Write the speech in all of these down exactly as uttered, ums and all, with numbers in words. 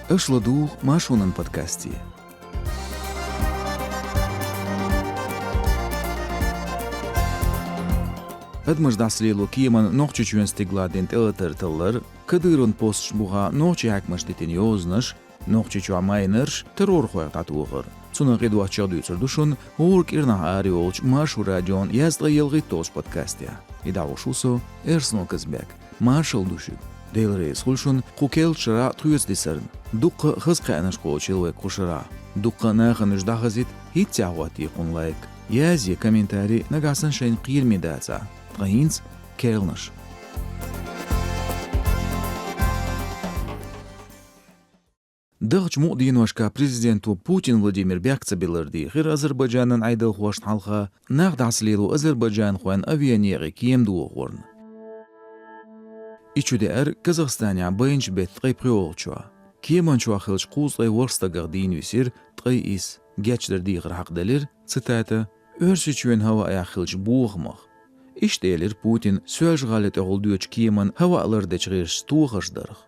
Аша ладугӀу Маршонан подкасте. Адамаш дӀасалело кеман Нохчийчоьнан стигалахь дина тӀелатар таллар, Кадыровн посташ бухахь нохчийн хьаькамаша дитина йозанаш, Нохчийчохь майнарш террорхойх дӀатохар. Цунах къедош чуьра дуьйцур ду шуна гӀура кӀирнахь арайолчу Маршо радион язткъе ялхитталгӀачу подкастехь. И дӀахьош ву со, Эрсно Казбек. Маршалла ду шуьга. Дела реза хуьлда шуна кху керла шарахь тхоьца дисарна. Дуккха хаза кхаьънаш кхочийла вайга кху шарахь. Дуккха а нахана уьш дӀахазийта, хӀинццехь хӀоттае кхунна лайк. Язъе комментарий, нагахь санна шайна кхераме дацахь. Ткъа хӀинца керланаш. Дахчу мукъа деношкахь президенто Путин Владимир бехк ца биллар дийхира Азербайджанан Ӏедалхошна хьалха нах дӀасалело азербайджанхойн авианекъе кема дохорна. И чу деара Казахстанехь байначу беттан ткъе пхоьалгӀачохь. Кеман чохь хиллачу кхузткъе ворхӀ стагах дийна висира ткъе исс. Гечдар дийхар хьакхаделира, цитата, Оьрсийчоьнан хӀаваъ яххилчу бохамах. Иштта элира Путина Соьлжа-ГӀалин тӀехула доьдучу кеман хӀаваъ лардечу гӀирсаца тохарш дарх.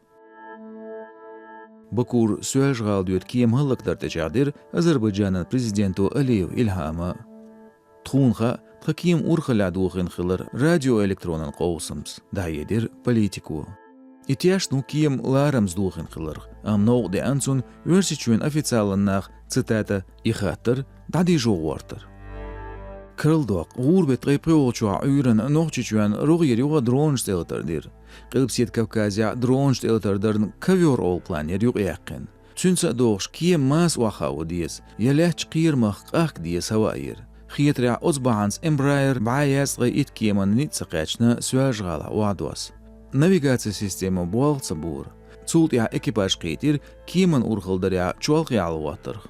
Бакура Соьлжа-ГӀала доьду кема хӀаллакдар тӀечӀагӀдира Азербайджанан президенто Алиев Ильхьама. Тхуна хаьа, тхан кема урхаллехь дохийна хилар радиоэлектронан къовсамца, дӀахьедира политико. И тешна ву кема ларамца дохийна хиларх, амма новкъа деана цунна Оьрсийчоьнан официалан нах, цитата, и хаттар дӀадижо гӀортар. Карладоккху, гӀуран беттан ткъе пхоьалгӀачохь Ӏуьйранна Нохчийчоьнан рогӀера юха дронашца тӀелатар дира. Къилбаседа Кавказехь дронашца тӀелатар дарна ковёр олу планера юкъаяьккхина. Цуьнца а догӀуш, кема маса охьахаа ван деза, я лаьттачу кхерамах къахка деза хӀаваъ йира. Хетарехь, оцу бахьанца Embraer бӀе язткъе итт кеманна ницкъ ца кхаьчна Соьлжа-ГӀалахь охьадосса. Навигацин система болх ца бора. Цул тӀаьхьа экипаж кхийтира кеман урхаллехь чолхе хьалахӀоттарх.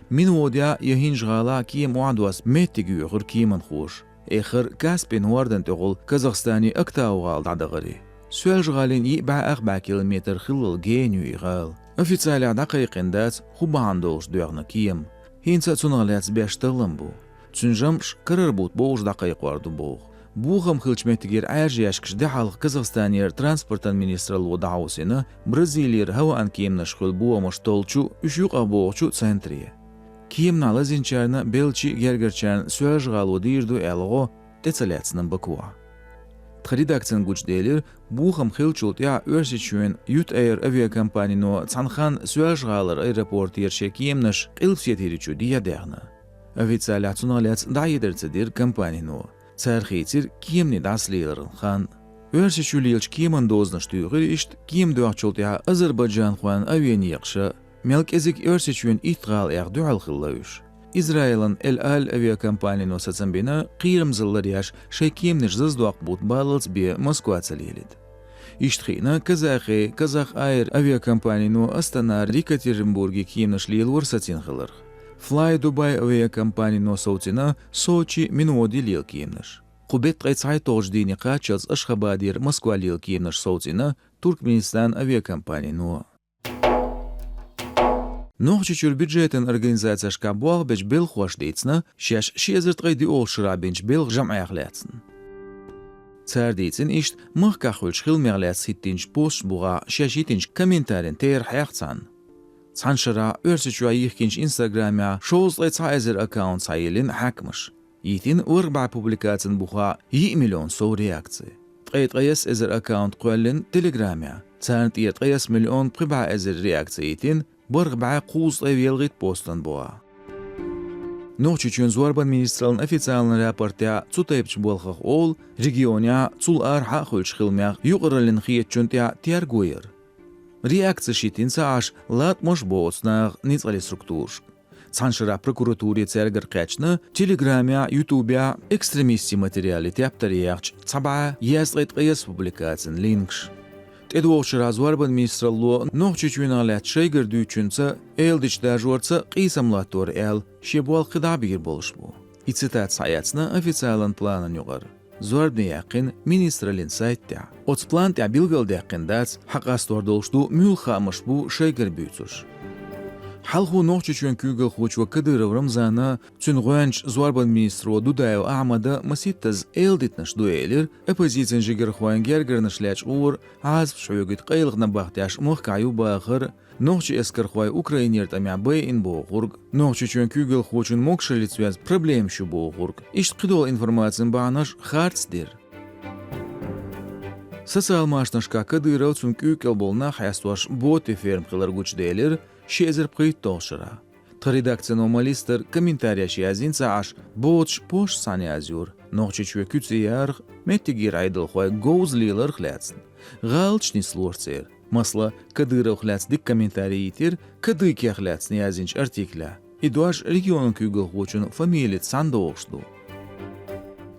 Минводехь я ХӀинжа-ГӀалахь кема охьадосса меттиг йоьхура кеманхоша. Эххар Каспин хӀордан тӀехула Казахстанан Актау-гӀала дӀадахаре. Соьлжа-ГӀалина йиъ бӀе ах бӀе километр хиллал гена ю и гӀала. Официалехь дӀакхайкхийна дац, хӀун бахьана долуш доьгӀна кема. ХӀинца а цунах лаьцна беш таллам бу. Цуьнан жамӀаш карара бутт бовзуш дӀакхайкхор ду боху. Бохам хиллачу меттигера Ӏаьржа ешкаш де хьалха Казахстанера транспортан министралло дӀахьовсийна Бразилера хӀаваан кеманаш хуьлу бохамаш толлучу, уьш юкъахбохучу центре. Кеманахь лазийначарна, беллачийн а, гергарчарна Соьлжа-ГӀало дийр ду аьлла гӀо тӀе ца лаьцна Бакуахь. Тхан редакцина гучуделира, бохам хиллачул тӀаьхьа Оьрсийчоьнан Ют Эйр авиакомпанино цхьана ханна Соьлжа-ГӀалара аэропортера шен кеманаш Къилбаседа ХӀирийчу дӀадаьхна. Официалехь цунах лаьцна дӀахьедар ца дира компанино. Цара хийцира кеманийн дӀасалеларан хан. Оьрсийчу лелачу кеманан дозанаш туьйхира иштта кема доьгӀначул тӀаьхьа азербайджанхойн авианекъаша, мел кӀезиг Оьрсийчоьнан итт гӀала эха дуьхьал хилла уьш. Израилан Эль-Аль авиакомпанино сацам бина, кхерамзалла ларъеш шайн кеманаш зазадоккху бутт баллалц бен Москва ца лелийта. Иштта хиъна Казахин Казах Эйр авиакомпанино Астанара Екатеринбурге кеманаш лелор сацийна хиларх. Fly Dubai авиакомпанино совцийна Сочи, Минводе лела кеманаш. Кху беттан ткъе цхьайтталгӀачу дийне кхаччалц Ашхабадера Москва лела кеманаш совцийна Туркменистан авиакомпанино. Нохчийчуьра бюджетан организацешкахь болх бечу белхахоша дийцина шаьш ши эзар ткъе диъолгӀачу шарахь бинчу белхан жамӀех лаьцна. Цара дийцина иштта махкахь хуьлучу хиламех лаьцна хӀиттинчу посташ бухахь шаьш йитинчу комментарийн терахьех цхьаьна. Цхьана шарахь Оьрсийчохь йихкинчу Инстаграмехь шовзткъе цхьа эзар аккаунт схьайиллина хьаькамаша. Йитина ворхӀ бӀе публикацин бухахь йиъ миллион сов реакци. Ткъе ткъайесна эзар аккаунт кхоьллина Телеграмехь. Царна тӀера ткъайесна миллион пхи бӀе эзар реакци йитина бархӀ бӀе кхузткъе ялхитта постан бухахь. Нохчийчоьнан зорбанан министраллин официалан рапортехь цу тайпачу болхах олу, регионехь цул арахьа а хуьлучу хиламех юкъараллин хетачунна тӀехь терго яр. Реакцеш йитина ца Ӏаш, латкъамаш а бо оцу наха ницкъаллин структурашка. Цхьана шарахь прокуратуре цаьргара кхаьчна Телеграмехь, Ютубехь экстремистийн материале тептар яьхначу цхьа бӀе язткъе ткъайесна публикацин линкаш. ТӀедогӀучу шарахь зорбанан министралло Нохчийчоьнах лаьцна шайгара дуьйцучуьнца, эладитачу даржорца къийсам латтор аьлла, шен болх кхидӀа а бийр болуш бу. И цитата схьаэцна официалан планан юкъара. Зорбане яьккхина министраллин сайта тӀехь. Оцу план тӀехь билгалдаьккхина дац, хьакъастор долуш ду муьлха хаамаш бу шайгара буьйцурш. Хьалхо Нохчийчоьнан куьйгалхочо Кадыров Рамзана, цуьнан гӀоьнча зорбанан министро Дудаев Ахьмада масийттаза эладитанаш ду элира, оппозицин жигархойн гергарнаш лечкъор, Ӏазапаш хьоьгуьйту къайлаха набахтеш махкахь ю бахар, нохчийн эскархой Украинера тӀамехь байина бохург, Нохчийчоьнан куьйгалхочун могашаллица веза проблемаш ю бохург. Иштта кхидолу информацин бахьанаш харц дира. Социал машанашкахь Кадыров, цуьнан куьйга кӀел болу нах хьестош боте ферма хилар гучуделира ши эзар пхийтталгӀачу шарахь. Тхан редакцино ма-листара комментареш яздина ца Ӏаш, боцуш посташ цхьаьна язйора, Нохчийчоь куьце ярах, меттигера Ӏедалхой говза леларх лаьцна. ГӀалаташ нислора церан. Масала, Кадыровх лаьцна дика комментарий йитира КДК-х лаьцна яздинчу артиклехь. И дош регионан куьйгалхочун фамилица цхьаьна догӀуш ду.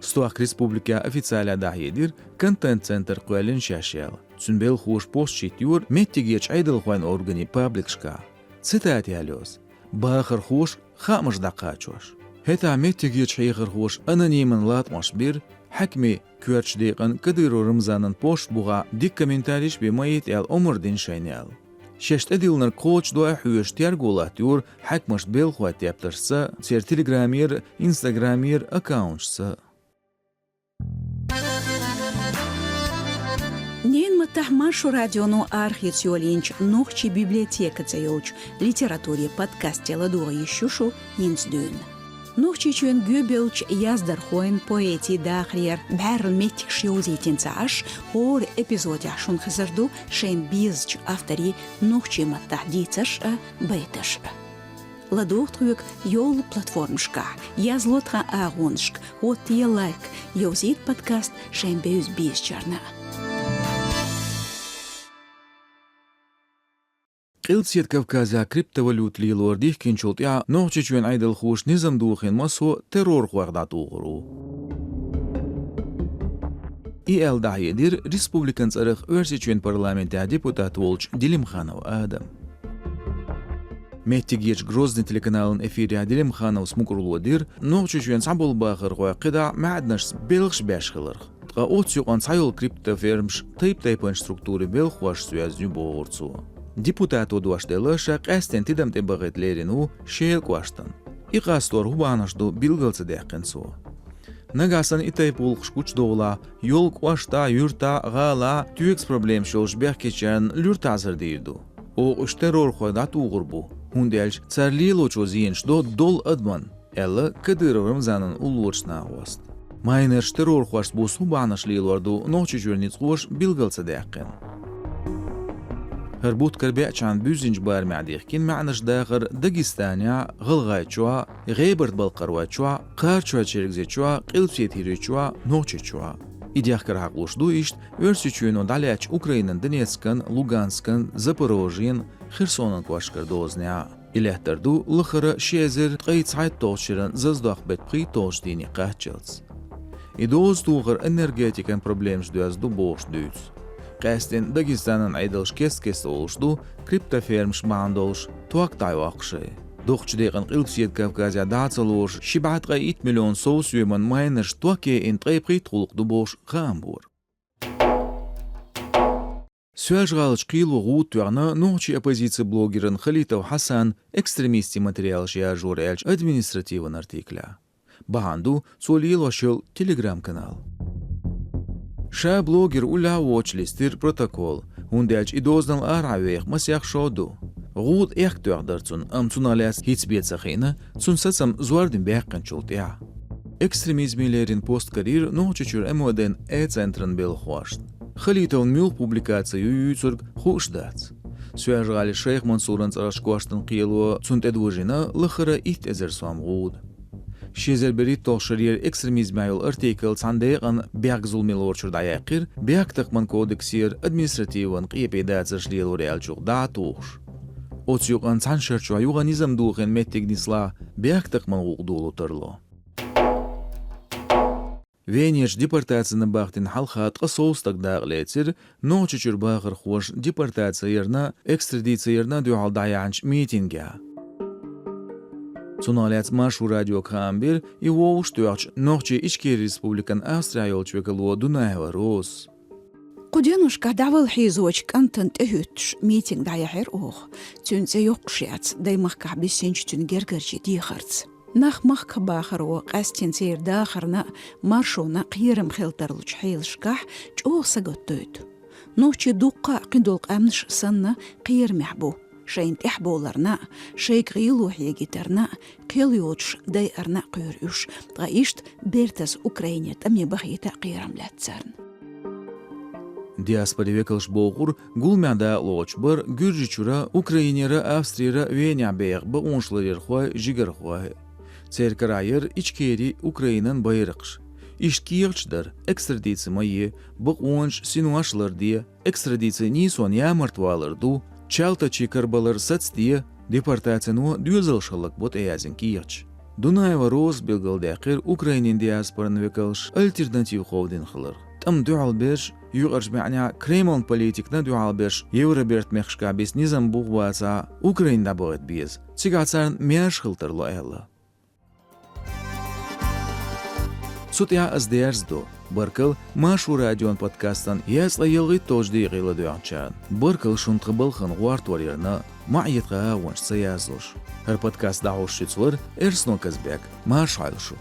Стохка республикехь официалехь дӀахьедира, контент-центр кхоьллина шаьш аьлла. Цуьнан белхахоша посташ йиттайора меттигерчу Ӏедалхойн органийн пабликашкахь. Цитата яьлла йоцу: «Бахархоша хаамаш дӀакхачош». ХӀетахь меттигерчу хьехархоша анониман латкъамаш бира, хьаькамийн коьртачу декъана Кадыров Рамзанан посташ бухахь дика комментареш бен ма йита аьлла омра дина шайна аьлла. Шаьш тӀедиллинарг кхочушдой хьоьжуш терго латтайора хьаькамашна белхахой тептаршца, церан Telegram-ера, Instagram-ера аккаунташца. Ненан маттахь Маршо радионо арахеца йолийначу «Нохчийн библиотека» цӀе йолчу литературин подкасте ладогӀа йиш ю шу хӀинца дуьйна. Нохчийчоьнан гӀоьбеллачу яздархойн, поэтийн дахарера бӀаьрла меттигаш йовзийтина ца Ӏаш, хӀора эпизодехь шуна хезар ду шайна безачу авторийн нохчийн маттахь дийцарш а, байташ а. ЛадогӀа тхоьга йолу платформашкахь, язло тхан агӀонашка, хӀоттае лайк, йовзийта подкаст шайн бевза-безачарна. Къилбаседа Кавказехь криптовалюта лелор дихкинчул тӀаьхьа Нохчийчоьнан Ӏедалхоша низам дохийна массо а террорхойх дӀатухур ву. И аьлла дӀахьедира республикан цӀарах Оьрсийчоьнан парламентехь депутат волчу Делимханов Адама. Меттигерчу Грозный телеканалан эфирехь Делимхановс мукӀарло дира Нохчийчоьнан цхьаболу бахархой кхидӀа маьӀданашца белхаш беш хиларх. Ткъа оццу юкъана цхьайолу криптофермаш тайп-тайпанчу структурийн белхахошца йоьзна ю бохура цо. Депутато дош делла, ша къаьсттина тидам тӀебахийта лерина ву Шелан кӀоштана. И къастор хӀун бахьанаш ду, билгал ца даьккхина цо. Нагахь санна и тайпа гӀуллакхаш гучудовлахь, йолу кӀоштахь, юьртахь, гӀалахь тоьган проблемаш йолуш бехкечарна луьра таӀзар дийр ду. Оха уьш террорхойх дӀатухур бу, хӀунда аьлча цара лелочо зенаш до долу адамна, аьлла Кадыров Рамзанан уллорачу нахоста. Майнерш террорхошца буса хӀун бахьанаш лелор ду, Нохчийчуьра ницкъаша билгал ца даьккхина. ХӀара бутт кара беачхьана буьззинчу барамехь дихкина маьӀнаш дахар Дагестанехь, ГӀалгӀайчохь, ГӀебарта-Балкхаройчохь, Кхарачой-Чергазийчохь, Къилбаседа ХӀирийчохь, Нохчийчохь. И дехкар хьакхалуш ду иштта Оьрсийчоьно дӀалаьцначу Украинан Донецкан, Луганскан, Запорожьен, Херсонан кӀошташкара дозанехь. И лаьттар ду лахара ши эзар ткъе цхьайтталгӀачу шеран зазадоккху беттан пхийтталгӀачу дийне кхаччалц. И доза тохар энергетикан проблемаш доьзна ду бохуш дуьйцу. Къаьсттина Дагестанан Ӏедалша кест-кеста олуш ду криптофермаш бахьана долуш ток дӀайоккху шайн. Дукхачу декъана Къилбаседа Кавказехь дӀа ца лоруш ши бӀе ткъе итт миллион совсоьман майнерш ток яйина ткъе пхийтта гӀуллакх ду бохуш хаам бора. Соьлжа-ГӀалачу кхело гӀуда тоьхна нохчийн оппозицин блогерна Халитов Хьасанна экстремистийн материалаш яржор аьллачу административан артиклехь. Бахьана ду цо лелош йолу Telegram-канал. Ша блогер уллехь а воцуш листира протокол, хӀунда аьлча и дозанал арахьа веха масех шо ду. ГӀуда эккхтоьхна дара цунна, амма цунах лаьцна хӀинца бен ца хиъна, цуьнан сацам зордина баьккхинчул тӀаьхьа. Экстремизме леррина пост карийра Нохчийчуьра МВД-н Э-центран белхахошна. Халитовна муьлха публикаци ю юьйцург хууш дац. Соьлжа-ГӀалин Шайх-Мансуран цӀарахчу кӀоштан кхело цунна тӀедожийна лахара итт эзар сом гӀуда. Ши эзар берхӀитталгӀачу шарера экстремизмехь йолу артикл цхьана декъана бехк-зуламе лоручуьра дӀаяьккхира, бехктакхаман кодексера административан къепе дацарш лелор аьллачух дӀа а тухуш. Оцу юкъанна цхьана шарчохь юха низам дохийна меттиг нислахь, бехктакхаман гӀуллакх доло тарло. Венерчу депортацина бахтина хьалха ткъе сов стаг дакъа лецира Нохчийчуьра бахархоша депортаци ярна, экстрадици ярна дуьхьал дӀаяьхьначу митингехь. Цунах лаьцна Маршо радиога хаам бира и вовшахтоьхначу Нохчийн Ичкери Республикан Австрехь йолчу векало Дунаева Розас. Кху деношкахь дӀавала хьийзочу кӀантана тӀехӀуьттуш митинг дӀаяьхьира оха. Цуьнан цӀе йоккхуш яц даймахкахь бисинчу цуьнан гергарчийн дехарца. Нах махкахбахаро къаьстина церан дахарна а, маршонна а кхерам хила тарлучу хьелашкахь чӀогӀа сагатдойту. Нохчий дуккха а кхидолу къаьмнаш санна кхерамехь бу, шайна тӀаьхьабовларна а, шайга гӀело хьегийтарна а, кхел йоцуш дайарна а кхоьру уьш, ткъа иштта бертаза Украинера тӀаме бахийта а кхерам лаьтта царна. Диаспорин векалш бохург гуламехь дакъалоцуш бара Гуьржийчуьра, Украинера, Австрера, Венехь беха бакъонашларъярхой, жигархой. Церан карахь яра Ичкерин, Украинан байракхаш. Иштта кехаташ дара: экстрадици ма е, бакъонаш, синош ларде, экстрадицин нийсонан ямарта валар ду, чалтачийн карабалар сацаде, депортацино доьзалш хӀаллакбо тӀеяздина кехаташ. Дунаева Розас билгалдаьккхира Украинин диаспоран векалш альтернатива ховдийна хиларх. ТӀамна дуьхьалберш, юкъарчу маьӀнехь Кремлан политикана дуьхьалберш Евробертан мехкашкахь бисина низам бух бацахь, Украине дӀабахийта беза, цигахь царна маьрша хила тарло аьлла. Цу тӀехь ас дерзадо. Баркалла Маршо радион подкастан ялх цкъа ялхитталгӀачу декъе ладоьгӀначарна. Баркалла шуна тхан балхана гӀортор ярна а, маӀе тхан агӀонаш ца язлуш. ХӀара подкаст дӀахьош шуьца вара Эрсно Казбек. Марша Ӏойла шу.